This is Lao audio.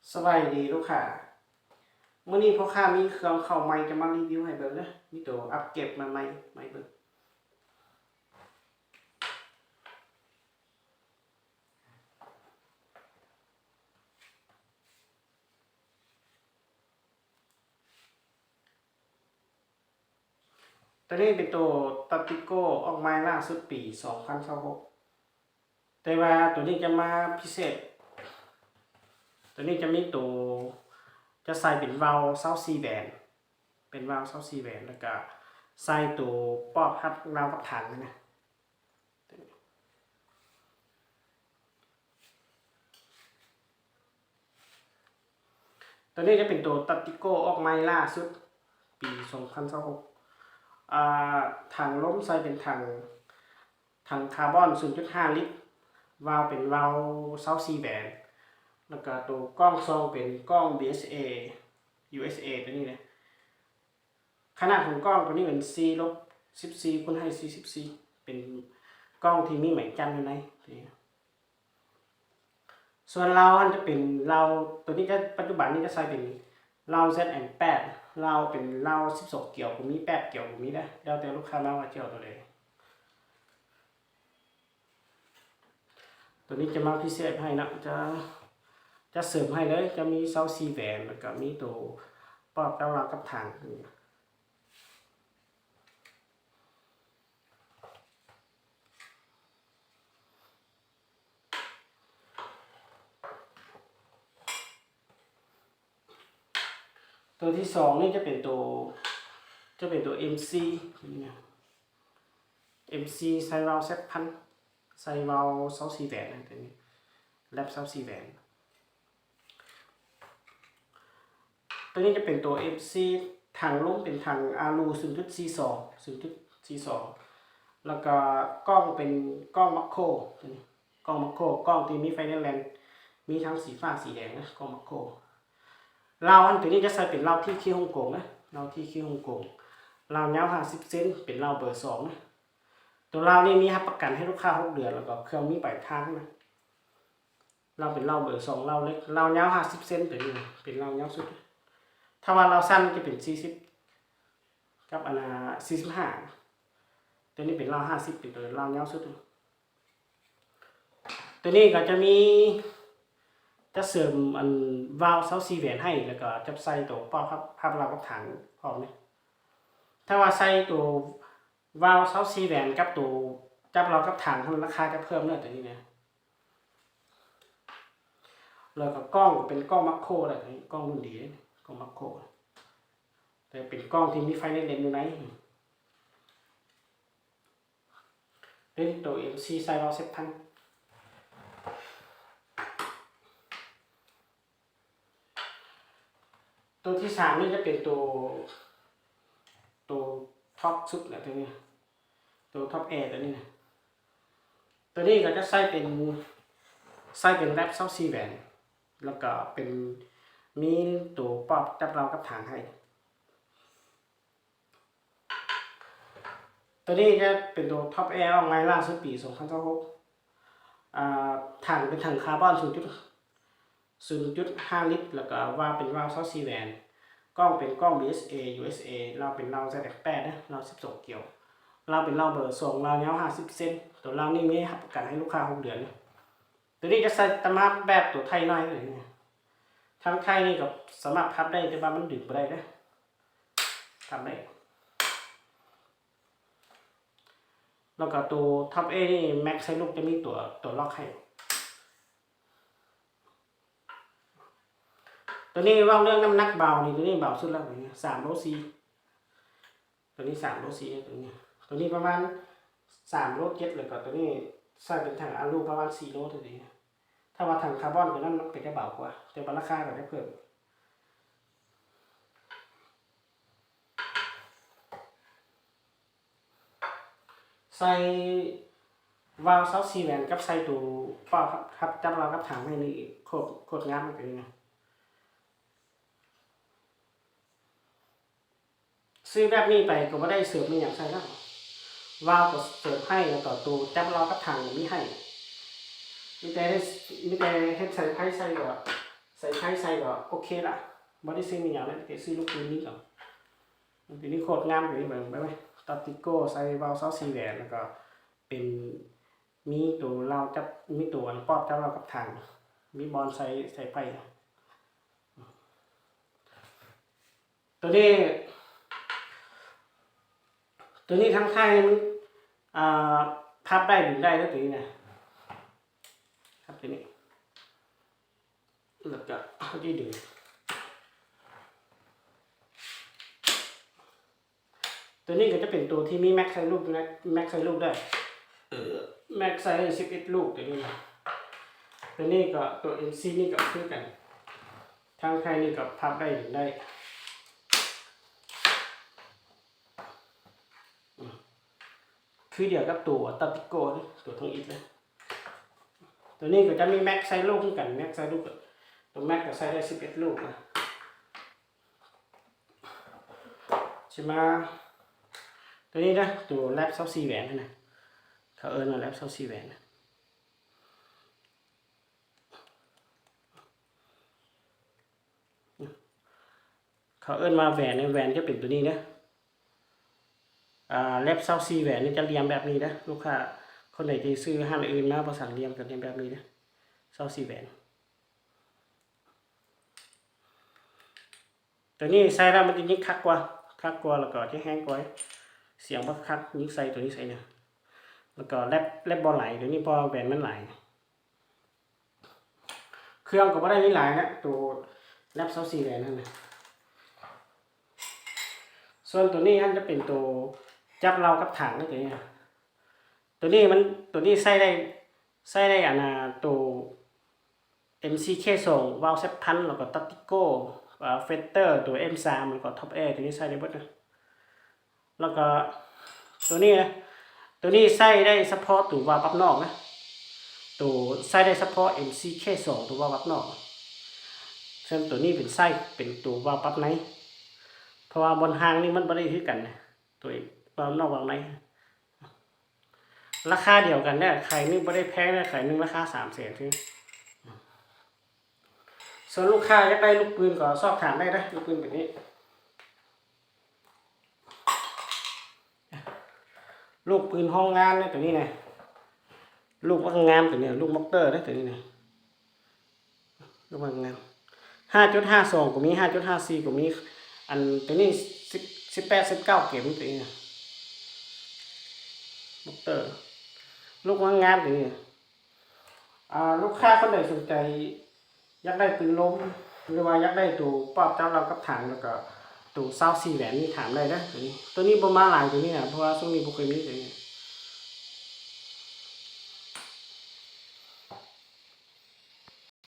ສະບາຍດີລູກຄ້າ, ມື້ນີ້ພໍ່ຄ້າມີເຄື່ອງເຂົ້າໃໝ່ຈະມາຣີວິວໃຫ້ເບິ່ງເດີ, ມີໂຕອັບເກຣດມາໃໝ່ ໃຫ້ເບິ່ງ. ໂຕນີ້ເປັນໂຕຕັດຕິໂກ້ ອອກໃໝ່ລ່າສຸດປີສອງພັນຊາວຫົກ ແຕ່ວ່າໂຕນີ້ຈະມາພິເສດ, ໂຕນີ້ຈະມີໂຕ ຈະໃສ່ເປັນວາວຊາວສີ່ແຫວນ, ເປັນວາວຊາວສີ່ແຫວນ ແລ້ວກະໃສ່ໂຕປອບຮັບລາວກັບຖັງນະ. ໂຕນີ້ຈະເປັນໂຕຕັດຕິໂກ້ ອອກໃໝ່ລ່າສຸດປີສອງພັນຊາວຫົກ ອາ ຖັງລົມໃສ່ເປັນຖັງ ຖັງຄາບອນສູນຈຸດຫ້າລິດ, ວາວເປັນວາວຊາວສີ່ແຫວນ ແລ້ວກະໂຕກ້ອງສ່ອງເປັນກ້ອງ BSA USA ໂຕນີ້ນະ. ຂະໜາດຂອງກ້ອງໂຕນີ້ເປັນສີ່ລົບສິບສີ່ຄູນໃຫ້ສີ່ສິບສີ່ ເປັນກ້ອງທີ່ມີໄມ້ຈັນຢູ່ໃນ. ສ່ວນລາວຫັ້ນຈະເປັນລາວ ໂຕນີ້ຈະ ປັດຈຸບັນນີ້ຈະໃສ່ເປັນລາວ ແຊັດເອັມແປດ ລາວເປັນລາວສິບສອງກຽວກໍມີ ແປດກຽວກໍມີເດີ, ແລ້ວແຕ່ລູກຄ້າມາວ່າຈະເອົາໂຕໃດ. ໂຕນີ້ຈະມາພິເສດໃຫ້ເນາະ, ຈະ ຈະເສີມໃຫ້ເລີຍ, ຈະມີຊາວສີ່ແຫວນ ແລ້ວກະມີໂຕປອບເຕົ້າລາວກັບຖັງ. ໂຕທີສອງນີ້ຈະເປັນໂຕ ຈະເປັນໂຕເອັມຊີ ເອັມຊີ ໃສ່ວາວແຊັດພັນ ໃສ່ວາວຊາວສີ່ແຫວນນະ, ໂຕນີ້ແລັບຊາວສີ່ແຫວນ. ໂຕນີ້ຈະເປັນໂຕເອັມຊີ ຖັງລົມເປັນຖັງອາລູ ສູນຈຸດສີ່ສອງ ສູນຈຸດສີ່ສອງ ແລ້ວກະກ້ອງເປັນກ້ອງມາໂຄ ໂຕນີ້ກ້ອງມາໂຄ ກ້ອງທີ່ມີໄຟແນນແລນ ມີທັງສີຟ້າສີແດງນະ ກ້ອງມາໂຄ. ລາວອັນໂຕນີ້ຈະໃສ່ເປັນລາວທີ່ຄີຮົງກົງນະ ລາວທີ່ຄີຮົງກົງ, ລາວຍາວຫ້າສິບເຊັນ ເປັນລາວເບີສອງນະ. ໂຕລາວນີ້ມີຮັບປະກັນໃຫ້ລູກຄ້າຫົກເດືອນ ແລ້ວກໍເຄື່ອງມີປາຍທາງນະ. ລາວເປັນລາວເບີສອງ ລາວເລັກ ລາວຍາວຫ້າສິບເຊັນ ໂຕນີ້ເປັນລາວຍາວສຸດ. ຖ້າວ່າລາວສັ້ນຈະເປັນສີ່ສິບ ກັບອັນນ່າ ສີ່ສິບຫ້າ ໂຕນີ້ເປັນລາວຫ້າສິບ ເປັນໂຕລາວຍາວສຸດ. ໂຕນີ້ກໍຈະມີ ຈະເສີມອັນວາວຊາວສີ່ແຫວນໃຫ້ ແລ້ວກໍຈັບໃສ່ໂຕປອບຮັບ ຮັບລາວກັບຖັງພ້ອມເດ. ຖ້າວ່າໃສ່ໂຕ ວາວຊາວສີ່ແຫວນກັບໂຕຈັບລາວກັບຖັງຫັ້ນ ລາຄາຈະເພີ່ມເດີໂຕນີ້ນະ. ແລ້ວກໍກ້ອງເປັນກ້ອງມາໂຄແຫຼະ ໂຕນີ້ກ້ອງລຸ້ນດີເດ້ ກ້ອງມາໂຄ ແຕ່ເປັນກ້ອງທີ່ມີໄຟເລັດເລັນຢູ່ໃນ. ເປັນໂຕເອັມຊີໃສ່ວາວເຊັດພັນ. ໂຕທີສາມນີ້ຈະເປັນໂຕ ໂຕທັອບສຸດແຫຼະ ໂຕນີ້ ໂຕທັອບແອໂຕນີ້ນະ. ໂຕນີ້ກໍຈະໃສ່ເປັນ ໃສ່ເປັນແລັບຊາວສີ່ແຫວນ ແລ້ວກໍເປັນ ມີໂຕປອບຈັບລາວກັບຖັງໃຫ້. ໂຕນີ້ຈະເປັນໂຕທັອບແອ ອອກໃໝ່ລ່າສຸດປີສອງພັນຊາວຫົກ ອາ ຖັງເປັນຖັງຄາບອນສູນຈຸດ ສູນຈຸດຫ້າລິດ ແລ້ວກໍວາວເປັນວາວຊາວສີ່ແຫວນ, ກ້ອງເປັນກ້ອງ BSA USA ລາວເປັນລາວ ແຊັດເອັມແປດເດີ ລາວສິບສອງກຽວ, ລາວເປັນລາວເບີສອງ ລາວຍາວຫ້າສິບເຊັນ. ໂຕລາວນີ້ມີຮັບປະກັນໃຫ້ລູກຄ້າຫົກເດືອນ. ໂຕນີ້ຈະໃສ່ຕາມາແບບໂຕໄທນ້ອຍເລີຍ. ທາງໄທນີ້ກໍສາມາດພັບໄດ້ ແຕ່ວ່າມັນດຶງບໍ່ໄດ້ເດີ. ທຳໄດ້ ແລ້ວກໍໂຕທັອບເອນີ້ ແມັກໃສ່ລູກຈະມີຕົວ ຕົວລັອກໃຫ້. ໂຕນີ້ເວົ້າເລື່ອງນ້ຳໜັກເບົານີ້ ໂຕນີ້ເບົາສຸດແລ້ວ ສາມໂລສີ່ ໂຕນີ້ສາມໂລສີ່ ໂຕນີ້ ໂຕນີ້ປະມານສາມໂລເຈັດ ແລ້ວກໍໂຕນີ້ໃສ່ເປັນຖັງອາລູປະມານສີ່ໂລ ໂຕນີ້. ຖ້າວ່າຖັງຄາບອນໂຕນັ້ນມັນກໍຈະເບົາກວ່າ ແຕ່ວ່າລາຄາກໍຈະເພີ່ມ. ໃສ່ວາວຊາວສີ່ແຫວນກັບໃສ່ໂຕປອບຮັບ ຮັບຈັບລາວກັບຖັງໃຫ້ນີ້ ໂຄດ ໂຄດງາມເລີຍ. ຊື້ແບບນີ້ໄປກໍບໍ່ໄດ້ເສີມອີ່ຫຍັງໃສ່ແລ້ວ. ວາວກໍເສີມໃຫ້ ແລ້ວກໍໂຕຈັບລາວກັບຖັງກໍມີໃຫ້. ມີແຕ່ເຮັດ ມີແຕ່ເຮັດສາຍໄຟໃສ່ກໍ ໃສ່ໄຟໃສ່ກໍໂອເຄລະ ບໍ່ໄດ້ຊື້ອີ່ຫຍັງເລີຍ ໄປຊື້ລູກປືນນີ້ກ່ອນ. ໂຕນີ້ໂຄດງາມ ໂຕນີ້ເບິ່ງໄດ້ໄໝ ຕັດຕິໂກ້ ໃສ່ເວົ້າຊາວສີ່ແຫວນ ແລ້ວກໍເປັນ ມີໂຕເລົາຈັບ ມີໂຕອັນປອບຈັບເລົາກັບຖັງ ມີບ່ອນໃສ່ ໃສ່ໄຟ. ໂຕນີ້ ໂຕນີ້ທັງທ້າຍມັນ ອ່າ ພັບໄດ້ດຶງໄດ້ເດີ ໂຕນີ້ນະ ພັບໂຕນີ້ ແລ້ວກໍເຮົາຈະດຶງ. ໂຕນີ້ກໍຈະເປັນໂຕທີ່ມີແມັກໃສ່ລູກນະ ແມັກໃສ່ລູກໄດ້ ແມັກໃສ່ໄດ້ສິບເອັດລູກໂຕນີ້ນະ. ໂຕນີ້ກໍ ໂຕເອັມຊີນີ້ກໍຄືກັນ ທາງໄທນີ້ກໍພັບໄດ້ດຶງໄດ້ ຄືດຽວກັບໂຕຕັດຕິໂກ້ເດ້ ໂຕທອງອິດເດ້. ໂຕນີ້ກໍຈະມີແມັກໃສ່ລູກຄືກັນ ແມັກໃສ່ລູກ ໂຕແມັກກໍໃສ່ໄດ້ສິບເອັດລູກນະ. ຊິມາໂຕນີ້ເດີ ໂຕແລັບຊາວສີ່ແຫວນນະ ເຂົາເອີ້ນວ່າແລັບຊາວສີ່ແຫວນນະ. ເຂົາເອີ້ນວ່າແຫວນ ແຫວນຈະເປັນໂຕນີ້ເດີ ອ່າ ແລັບຊາວສີ່ແຫວນນີ້ຈະຫຼ່ຽມແບບນີ້ເດີ ລູກຄ້າຄົນໃດທີ່ຊື້ຮ້ານອື່ນມາບໍ່ສັງຫຼ່ຽມ ກໍຫຼ່ຽມແບບນີ້ເດີ ຊາວສີ່ແຫວນ. ໂຕນີ້ໃສ່ແລ້ວມັນຈະຍິງຄັກກວ່າ ຄັກກວ່າ ແລ້ວກໍຈະແຮງກວ່າ ສຽງບໍ່ຄັກ ຍິງໃສ່ໂຕນີ້ໃສ່ນະ ແລ້ວກໍແລັບ ແລັບບໍ່ໄຫຼໂຕນີ້ ເພາະວ່າແຫວນມັນຫຼາຍ. ເຄື່ອງກໍບໍ່ໄດ້ມີຫຼາຍນະ ໂຕແລັບຊາວສີ່ແຫວນນັ້ນນະ. ສ່ວນໂຕນີ້ຫັ້ນຈະເປັນໂຕຈັບເລົາກັບຖັງນະ ໂຕນີ້ນະ. ໂຕນີ້ມັນ ໂຕນີ້ໃຊ້ໄດ້ ໃຊ້ໄດ້ອັນນ່າ ໂຕເອັມຊີເຄສອງ ວາວແຊັບພັນ ແລ້ວກໍຕັດຕິໂກ້ ເຟດເຕີ ໂຕເອັມສາມ ແລ້ວກໍທັອບແອ ໂຕນີ້ໃຊ້ໄດ້ເບິດນະ. ແລ້ວກໍໂຕນີ້ນະ ໂຕນີ້ໃຊ້ໄດ້ສະເພາະໂຕວາວປັບນອກນະ ໂຕໃຊ້ໄດ້ສະເພາະເອັມຊີເຄສອງ ໂຕວາວປັບນອກ. ສ່ວນໂຕນີ້ເປັນໃຊ້ເປັນໂຕວາວປັບໃນ ເພາະວ່າບ່ອນຫ່າງນີ້ມັນບໍ່ໄດ້ຄືກັນນະ ໂຕວາວນອກວາວໃນ. ລາຄາດຽວກັນເດີ ຂາຍໜຶ່ງ ບໍ່ໄດ້ແພງເດີ ຂາຍໜຶ່ງລາຄາສາມແສນຊື່. ສ່ວນລູກຄ້າຢາກໄດ້ລູກປືນກໍສອບຖາມໄດ້ເດີ ລູກປືນແບບນີ້ ລູກປືນໂຮງງານເດີ ໂຕນີ້ນະ ລູກມັກງາມ ໂຕນີ້ ລູກມໍເຕີເດີ ໂຕນີ້ນະ ລູກມັກງາມ. ຫ້າຈຸດຫ້າສອງກໍມີ ຫ້າຈຸດຫ້າສີ່ກໍມີ ອັນໂຕນີ້ສິບ ສິບແປດ ສິບເກົ້າເກມ ໂຕນີ້ນະ ມໍເຕີ ລູກມັກງາມ ໂຕນີ້. ອ່າ ລູກຄ້າຄົນໃດສົນໃຈຢາກໄດ້ປືນລົມ ຫຼືວ່າຢາກໄດ້ໂຕປອບຈັບເລົາກັບຖັງ ແລ້ວກໍໂຕຊາວສີ່ແຫວນນີ້ ຖາມໄດ້ເດີ ໂຕນີ້ ໂຕນີ້ບໍ່ມາຫຼາຍ ໂຕນີ້ນະ ເພາະວ່າຊ່ວງນີ້ບໍ່ຄ່ອຍມີ ໂຕນີ້